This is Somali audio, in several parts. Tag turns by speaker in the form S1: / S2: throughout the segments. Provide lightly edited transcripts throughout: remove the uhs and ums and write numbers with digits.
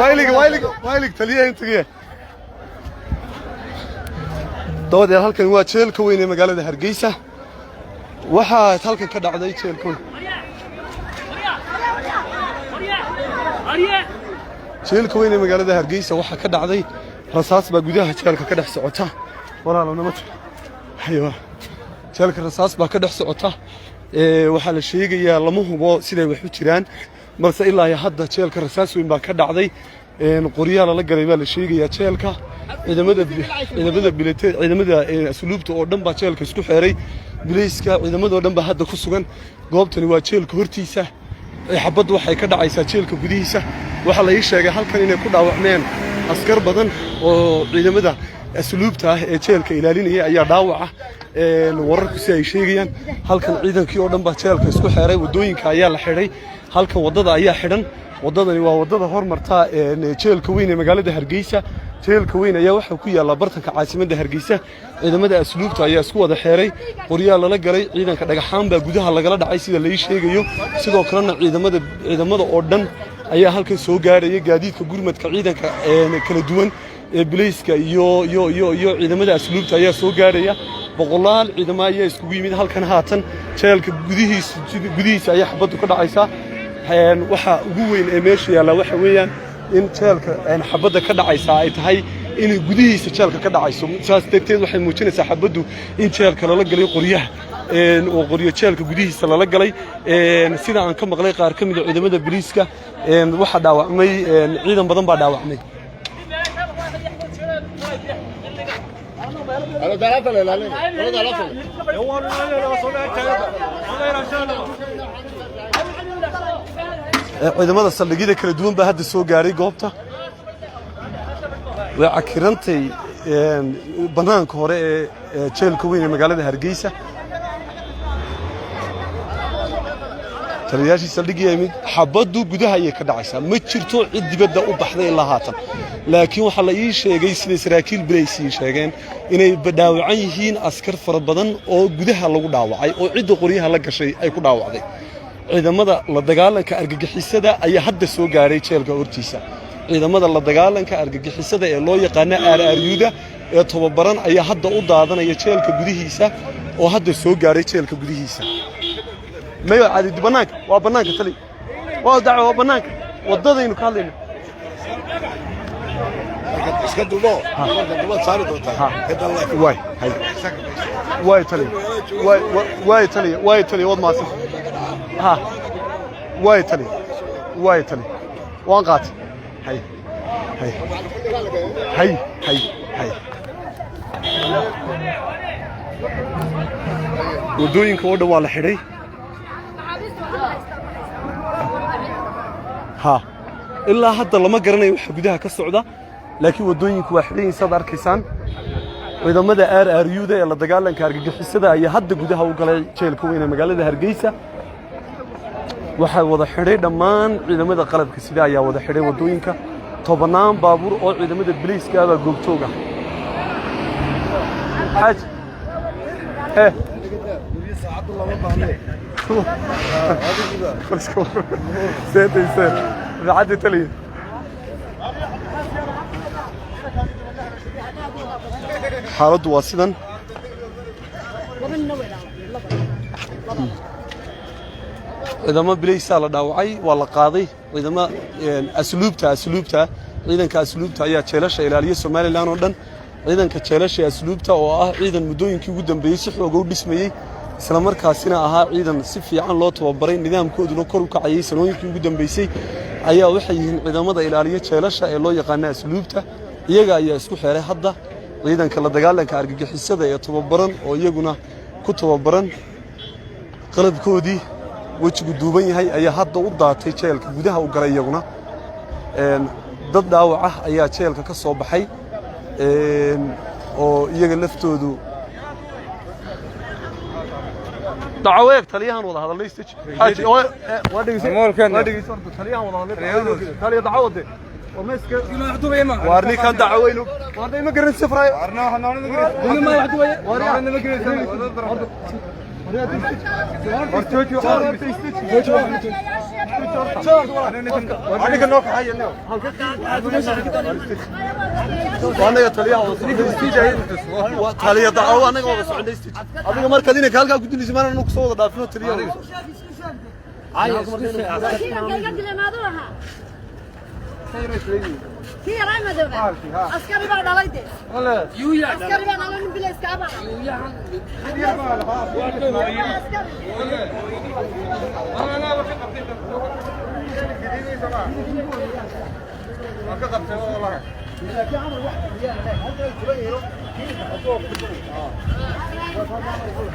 S1: Waylig, waylig, waylig, taliyaha intagiya. Dabadeed halkan waa jeelka weyn ee magaalada Hargeysa. Waxaa halkan ka dhacday jeelka weyn, jeelka weyn ee magaalada Hargeysa waxaa ka dhacday rasaas baa gudaha jeelka ka dhex socota. Walaalow, namad haywa, jeelka rasaas baa ka dhex socota. Waxaa la sheegayaa, lama hubo siday wax u jiraan, balse ilaa iyo hadda jeelka rasaas weyn baa ka dhacday. Qoryaha lala galay baa la sheegayaa jeelka. Ciidamada bilite, ciidamada asluubta oo dhan baa jeelka isku xeeray, bilayska, ciidamadoo dhan baa hadda ku sugan. Goobtani waa jeelka hortiisa. Xabaddu waxay ka dhacaysaa jeelka gudihiisa. Waxaa la ii sheegay halkan inay ku dhaawacmeen askar badan oo ciidamada asluubta ah ee jeelka ilaalinaya ayaa dhaawaca, wararku si ay sheegayaan. Halkan ciidankii oo dhan baa jeelka isku xeeray. Waddooyinka ayaa la xidhay. Halkan waddada ayaa xidhan. Waddadani waa waddada hormarta jeelka weyn ee magaalada Hargeysa. Jeelka weyn ayaa waxaa ku yaallaa bartanka caasimadda Hargeysa. Ciidamada asluubta ayaa isku wada xeeray. Qoryaa lala galay ciidanka, dhagaxaan baa gudaha lagala dhacay sida lai sheegayo. Sidoo kalena ciidamada oo dhan ayaa halkan soo gaarhaya. Gaadiidka gurmadka ciidanka kala duwan ee bilayska iyo ciidamada asluubta ayaa soo gaarhaya. Boqolaal ciidamo ayaa iskugu yimid halkan haatan. Jeelka gudihiisa ayaa xabaddu ka dhacaysaa. Waxa ugu weyn ee meesha yaalla waxa weeyaan in jeelka xabadda ka dhacaysaa ay tahay inay gudihiisa jeelka ka dhacayso. Saas darteed waxay muujinaysaa xabaddu in jeelka lala galay qoryaha, oo qoryo jeelka gudihiisa lala galay. Sida aan ka maqlay qaar ka mid a ciidamada booliiska, waxaa dhaawacmay ciidan badan baa dhaawacmay. Ciidamada saldhigyada kala duwan baa hadda soo gaaray goobta. Way cakirantay bannaanka hore ee jeelka weyn ee magaalada Hargeysa. Taliyayaashii saldhiggii yimid. Xabaddu gudaha ayay ka dhacaysaa. Ma jirto cid dibadda u baxday ilaa haatan, laakiin waxaa la ii sheegay, siday saraakiil bilays ii sheegeen, inay dhaawacan yihiin askar fara badan oo gudaha lagu dhaawacay oo cidda qoryaha la gashay ay ku dhaawacday. Ciidamada la dagaalanka argagixisada ayaa hadda soo gaaray jeelka hortiisa. Ciidamada la dagaalanka argagixisada ee loo yaqaano aaraaryuda ee tobabaran ayaa hadda u daadanaya jeelka gudihiisa oo hadda soo gaaray jeelka gudihiisa. Mayo caadi, bannaanka waa bannaanka, tali waa daco, waa bannaanka waddadaynu ka hadlayno.
S2: Iska dubo marka dubaad saari doontaa.
S1: Waay hay, waay tali, waay, waay tali, waay tali, waad mahadsan. Ha, waay tali, waay tali, waan qaatay. Hay hay hay hay hay. Waddooyinka oo dhan waa la xidhay. Ha, ilaa hadda lama garanayo waxa gudaha ka socda, laakiin waddooyinku waa xidhan yihiin saad arkaysaan. Ciidamada RRU-da ee la dagaalanka argagixisada ayaa hadda gudaha u galay jeelka weyn ee magaalada Hargeysa. Waxaa wada xidhay dhammaan ciidamada qalabka sida ayaa wada xidhay waddooyinka. Tobannaan baabuur oo ciidamada biliiska ah baa goobjoog ah. Xaaj eh seetay seet taliya. Xaaladdu waa sidan. Ciidamo bilaysaa la dhaawacay, waa la qaaday. Ciidamo asluubta, ciidanka asluubta ayaa jeelasha ilaaliya Somaliland oo dhan. Ciidanka jeelasha asluubta oo ah ciidan muddooyinkii ugu dambeeyey si xooga u dhismayey, isla markaasina ahaa ciidan si fiican loo tababaray, nidaamkooduna kor u kacayay sanooyinkii ugu dambeysay, ayaa waxay yihiin ciidamada ilaaliya jeelasha ee loo yaqaana asluubta. Iyaga ayaa isku xeeray hadda ciidanka la dagaalanka argagixisada ee tababaran, oo iyaguna ku tababaran qalabkoodii, wejigu duuban yahay, ayaa hadda u daatay jeelka, gudaha u galay iyaguna. Dad dhaawac ah ayaa jeelka ka soo baxay oo iyaga laftoodu dacaweeg. Taliyahan wada hadalnay stage xaaji waa dhegeysa, waa dhegeysa horta. Taliyahan wada hadalnay, taliya dacawade waarni kan dacaweyno waarna ima garan sifrayo. Anaga taliyaha taliya dacawo anaga wada soconay adiga markaad inanka halkaa ku dilaysa maana kusoo wada dhaafino taliyaha.
S3: Askari baa dhalay de. Askari baa dhalay, nin bilayska baa dhalay. Askari.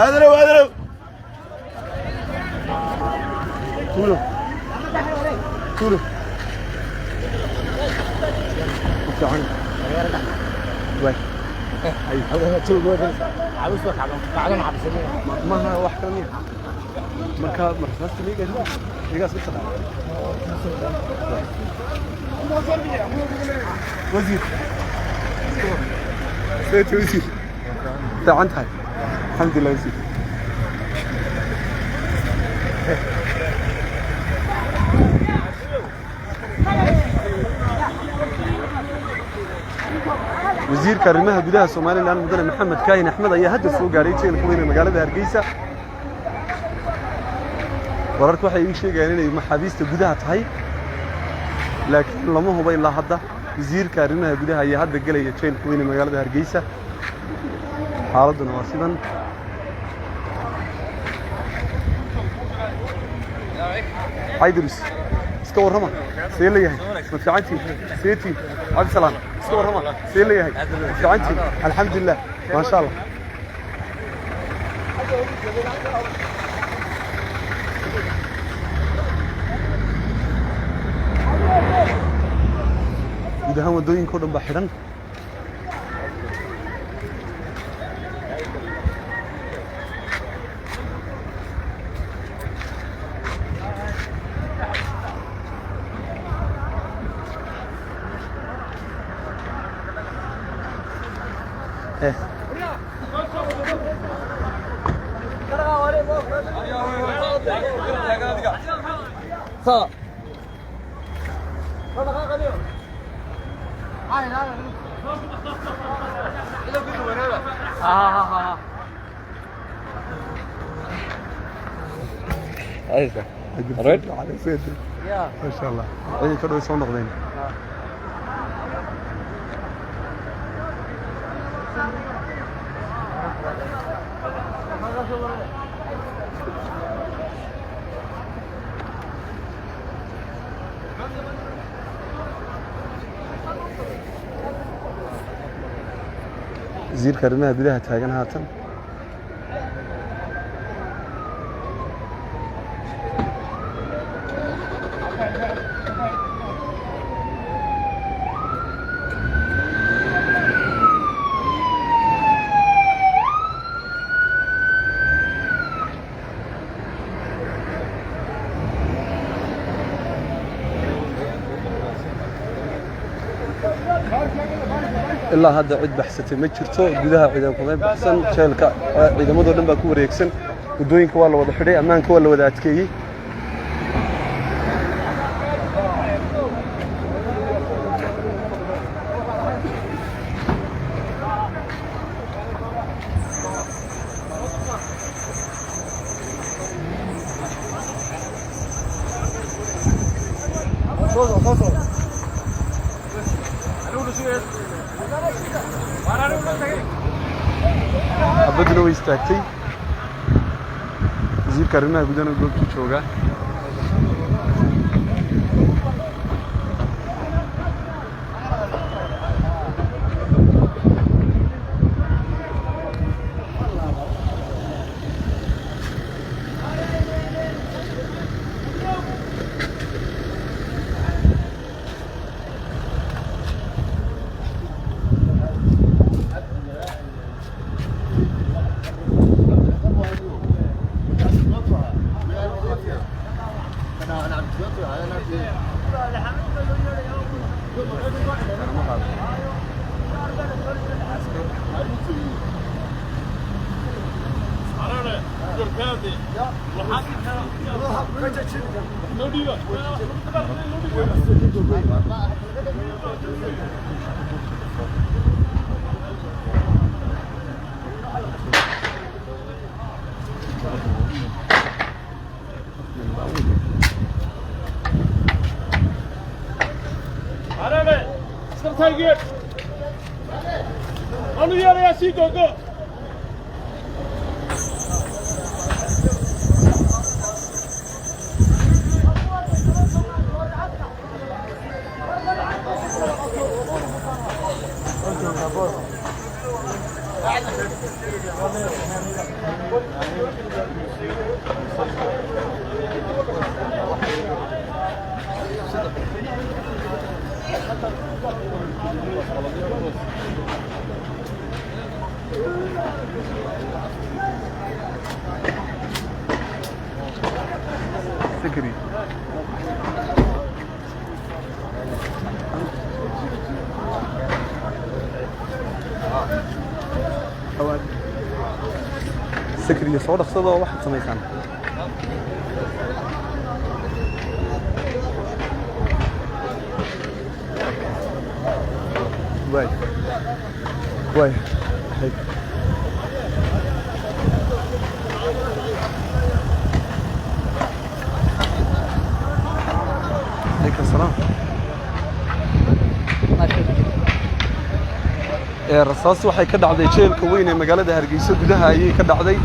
S2: Aadanow, aadanow.
S1: Tuulo tuulo fiican waay maha wax kale miya marka marsaasta miiga igaas u taqaan wasiir seeti wasiir fiican tahay alxamdulilah wasiir. Wasiirka arrimaha gudaha Somaliland mudane Maxamed Kaahin Axmed ayaa hadda soo gaaray jeelka weyn ee magaalada Hargeysa. Wararku waxay ii sheegayaan inay maxaabiista gudaha tahay, laakiin lama hubo ilaa hadda. Wasiirka arrimaha gudaha ayaa hadda gelaya jeelka weyn ee magaalada Hargeysa. Xaaladduna waa sidan. Caydrus, iska warrama, see leeyahay, ma fiicantiin? Seetiin Cabdisalaan, iska warrama, see leeyahay, ma fiicantiin? Alxamdulilah, maasha Allah. Guud ahaan waddooyinka o dhan baa xidhan. Eh. ما شاء الله ciidanka dhow soo noqdeen. Wasiirka arrimaha gudaha taagan haatan. Ilaa hadda cid baxsatay ma jirto gudaha, ciidan kumay baxsan jeelka. Ciidamadoo dhan baa ku wareegsan, waddooyinka waa la wada xidhay, ammaanka waa la wada adkeeyey. Xabadduna way istaagtay. Wasiirka arrimaha gudahana goobtuu joogaa. Sakri. Sakriya soo dhaqsada oo waxaad samaysaan. Waay waay hay. عليكم السلام. Rasaas waxay ka dhacday jeelka weyn ee magaalada Hargeysa gudaha ayay ka dhacday.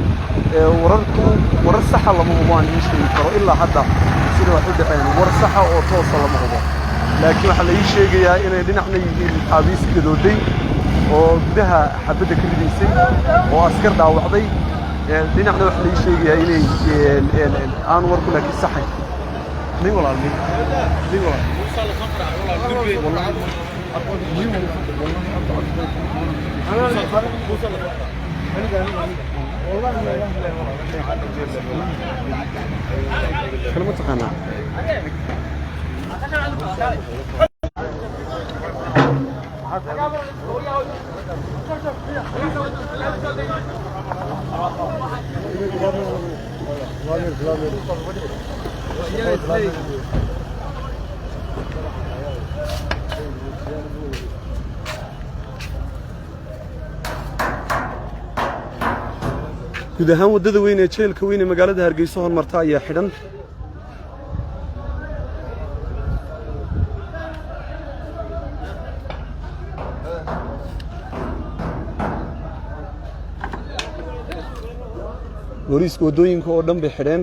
S1: Wararku warar saxa lama hubo, aan ii sheegi karo ilaa hadda sida wax u dhaceen, war saxa oo toosa lama hubo, laakiin waxaa la ii sheegayaa inay dhinacna yihiin maxaabiis gadooday oo gudaha xabadda ka ridaysay oo askar dhaawacday. Dhinacna waxaa la ii sheegayaa inay aan warku laakiin saxay. Nin walaal, nin nin walaal, kale ma taqaanaa. Guud ahaan waddada weyn ee jeelka weyn ee magaalada Hargeysa hormarta ayaa xidhan. Booliiska waddooyinka oo dhan bay xidheen.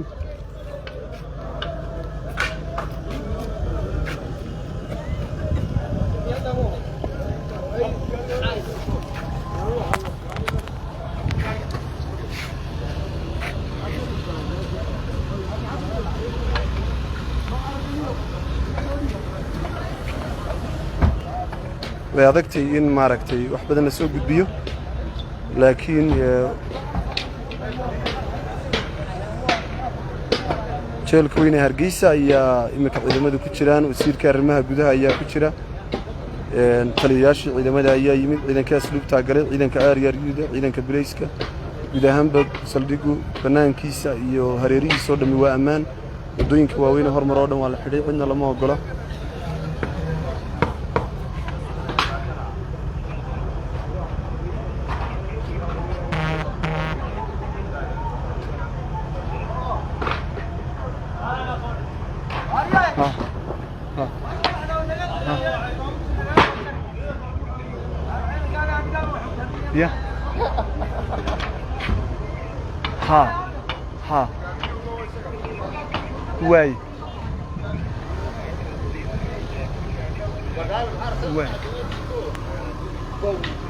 S1: Way adagtay in maaragtay wax badan la soo gudbiyo, laakiin jeelka weyne Hargeysa ayaa iminka ciidamadu ku jiraan. Wasiirka arrimaha gudaha ayaa ku jira, taliyayaashii ciidamada ayaa yimid, ciidanka asluubtaa galay, ciidanka aaryaaryuda, ciidanka bilayska. Guud ahaanba saldhigu bannaankiisa iyo hareerihiisa oo dhammi waa ammaan. Waddooyinka waaweyne hormar oo dhan waa la xidhay, cidna lama ogola. Ha. Ha. Ha. Ya. Ha. Ha. Waay. Waay.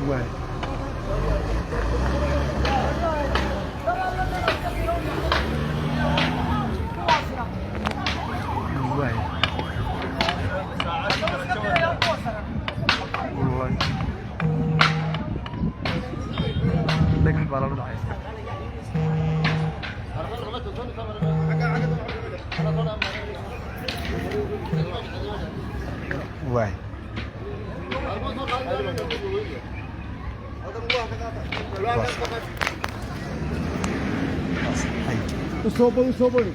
S1: Waay. Waay. Wallahi. Dhagax baa lala dhacay. Waay.
S2: Usoo badi.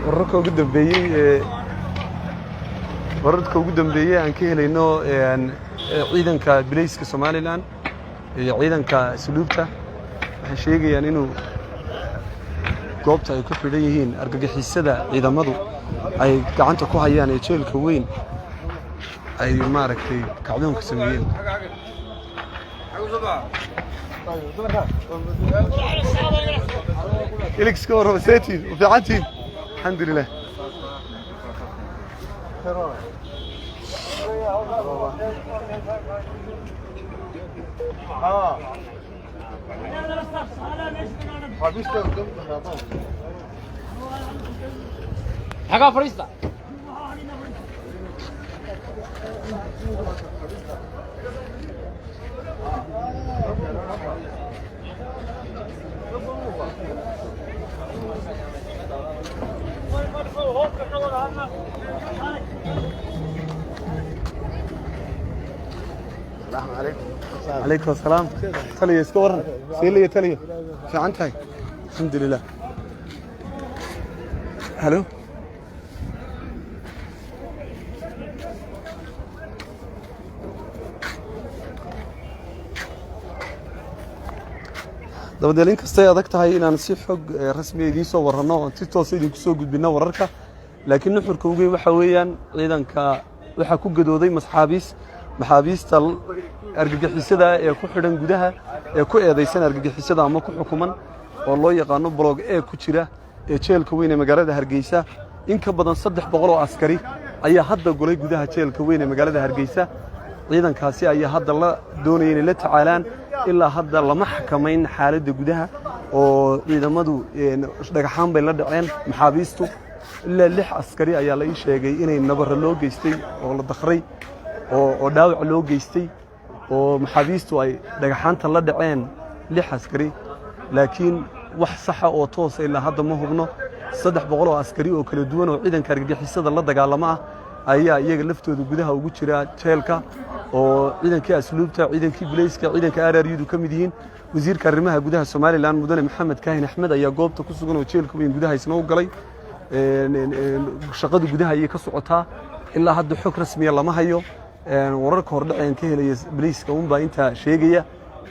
S1: Wararka ugu dambeeyey ee wararka ugu dambeeyey aan ka helayno ciidanka bilayska Somaliland iyo ciidanka asluubta waxay sheegayaan inuu goobta ay ku xidhan yihiin argagixisada ciidamadu ay gacanta ku hayaan ee jeelka weyn ay maaragtay kacdoonka sameeyeen. Ilix ka warrama, seetiin u fiicantiin? Alxamdulilah.
S4: Xagaa fadhiista.
S1: Calaykum asalaam. Taliya, iska warran, seelaya taliya, fiican tahay? Alxamdulilah. Halo. Dabadeel, inkastay adag tahay inaan si xog rasmiya idiin soo warranno oon si toosa idinku soo gudbinno wararka, laakiin nuxurka ugu weyn waxa weeyaan ciidanka waxaa ku gadooday maxaabiista argagixisada ee ku xidhan gudaha, ee ku eedaysan argagixisada ama ku xukuman, oo loo yaqaano block E ku jira ee jeelka weyn ee magaalada Hargeysa. In ka badan 300 oo askari ayaa hadda golay gudaha jeelka weyn ee magaalada Hargeysa. Ciidankaasi ayaa hadda la doonaya inay la tacaalaan. Ilaa hadda lama xakamayn xaaladda gudaha oo ciidamadu dhagaxaan bay la dhaceen maxaabiistu. Ilaa lix askari ayaa la ii sheegay inay nabarro loo geystay oo la dakhray oo dhaawac loo geystay oo maxaabiistu ay dhagaxaanta la dhaceen lix askari, laakiin wax saxa oo toosa ilaa hadda ma hubno. 300 oo askari oo kala duwan oo ciidanka argagixisada la dagaalama ah ayaa iyaga laftooda gudaha ugu jira jeelka, oo ciidankii asluubta, ciidankii bilayska, ciidanka RRU-du ka mid yihiin. Wasiirka arrimaha gudaha Somaliland, mudane Maxamed Kaahin Axmed, ayaa goobta ku sugan oo jeelka weyn gudaha isna u galay. Shaqadu gudaha ayay ka socotaa. Ilaa hadda xog rasmiya lama hayo. Wararka hordhaceen ka helaya boliiska unbaa intaa sheegaya,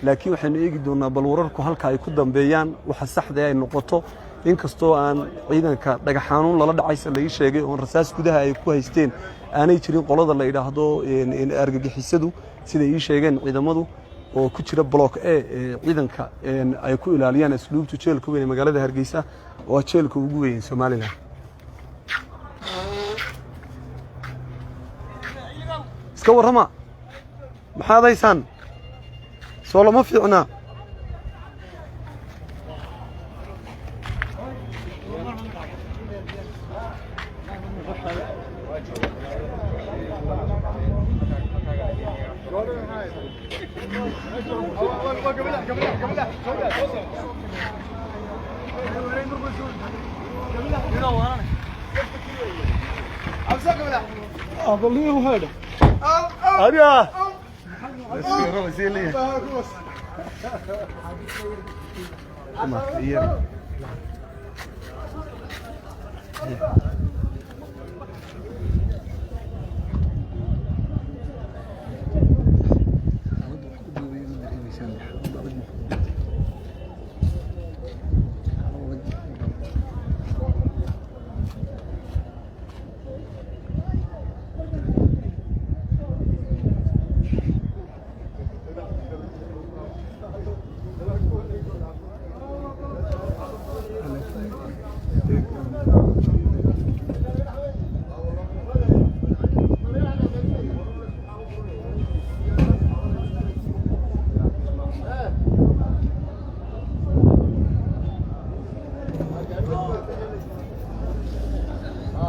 S1: laakiin waxaynu eegi doonaa bal wararku halka ay ku dambeeyaan, waxa saxda ay noqoto. Inkastoo aan ciidanka dhagaxaanuun lala dhacaysa la ii sheegay, oon rasaas gudaha ay ku haysteen aanay jirin qolada la yidhaahdo argagixisadu, siday ii sheegeen ciidamadu oo ku jira block A ee ciidanka ay ku ilaaliyaan asluubtu jeelka weyn ee magaalada Hargeysa, oo ah jeelka ugu weyn Somaliland. Iska warrama, maxaad haysaan? Soo lama fiicnaa? Arya!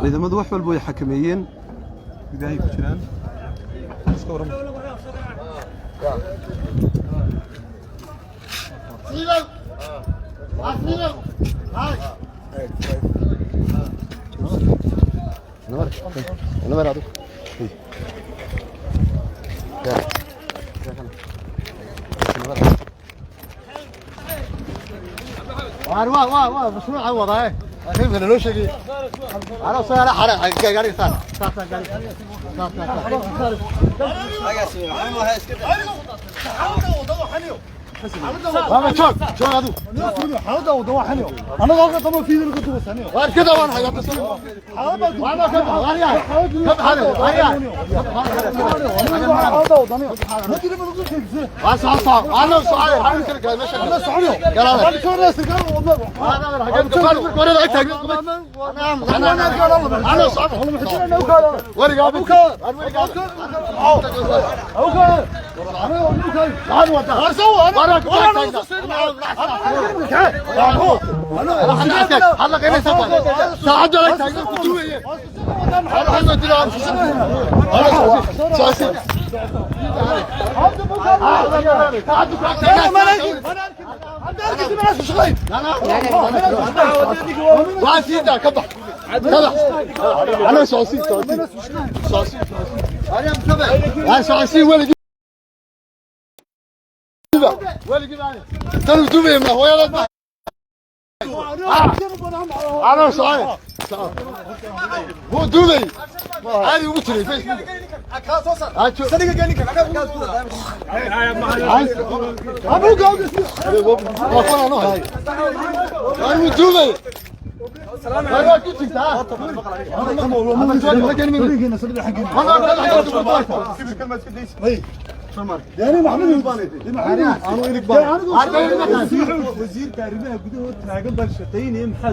S1: Ciidamadu wax walba way xakameeyeen, gudahay ku jiraan. Iska warrama.
S2: Namar adigu. Waa waa waa mashruuca wadaa كيف لو شيء انا صار حرق قاعد صار صار صار صار. هذا شوك شوك هذا
S5: حاضر وضوء حلو انا ضغط ما في ذلك كنت بس
S2: غير كذا وانا حاجة وانا كم غير كم حاجة غير. انا سؤال انا كده ماشي
S5: انا سعودي
S2: قال
S5: انا كل الناس قالوا والله
S2: انا انا انا انا صعب ورقة ابوك
S5: ابوك
S2: انا سعودي سعودي انا سعودي ولا انا سعودي هو دبي هذه وتري فيسبوك ابوك دبي
S5: wasiirka arrimaha gudaha taagan baan shaqaynaya maxaa